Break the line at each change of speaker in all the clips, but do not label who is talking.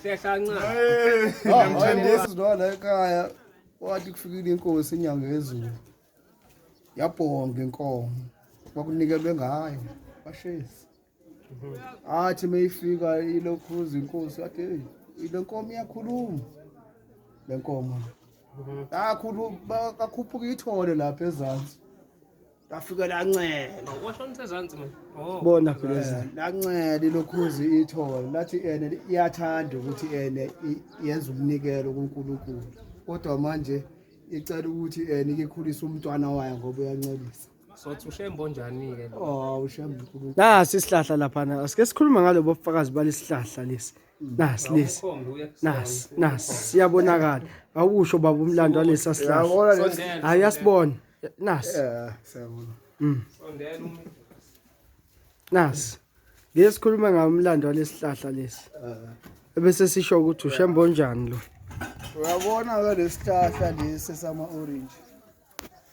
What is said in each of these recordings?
Siyahlancane.
Namthandisi la ekhaya wathi kufikile inkosi inyanga yezulu. Yabhonga inkomo. Kwakunikelwe ngayo. Bashezi. Athi meyifika ilokhuza inkosi athi hey le nkomo iyakhuluma. Le nkomo. Yakhuluma kakhuphuka ithole lapha ezansi. Lafika lancela.
Washonisa ezansi manje. Oh.
Bona phela ezansi.
Lancela ilokhuzi ithole lathi ene iyathanda ukuthi ene yenza umnikelo kuNkulunkulu. Kodwa manje icela ukuthi ene ikhulise umntwana wayo ngoba uyancelisa.
Sothi ushembo onjani ke lo?
Oh ushembe uNkulunkulu.
Nasi isihlahla laphana. Asike sikhuluma ngalobo bufakazi balesihlahla lesi. Nasi lesi.
Awukhombi uya
Nasi, nasi siyabonakala. Awusho baba umlando walesa sihlahla.
Uyabona lesi?
Sondela.
Hayi yasibona. Nasi.
Eh siyabona.
Sondela ume.
Nasi. Ngeke sikhulume ngomlando walesihlahla lesi. Ebese sisho ukuthi ushembe onjani lo.
Uyabona ke lesihlahla lesi sama orange.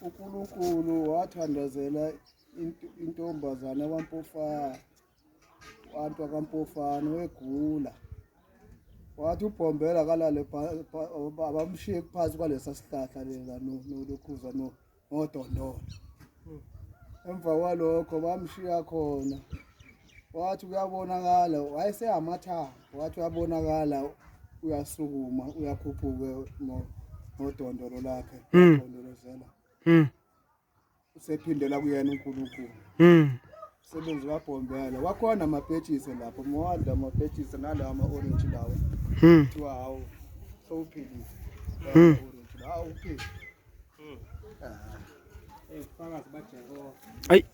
uNkulunkulu wathandazela intombazane kwaMpofana. Abantu akaMpofana wegula. Wathi ubhombela kalale abamshiye phansi kwalesa sihlahla lela nolokhuza no nodondolo. Emva kwalokho bamshiya khona. Wathi kuyabonakala wayeseyamathambo wathi uyabonakala uyasukuma uyakhuphuka nodondolo lakhe dondolozela usephindela kuyena uNkulunkulu. Umsebenzi kaBhombela wakhona amapetshisi lapho mowadla amapetshisi nalawa ama-orange lawa kuthiwa hawu sowuphilile orange lawa awuphili.
Ubufakazi baJehova.
Ayi.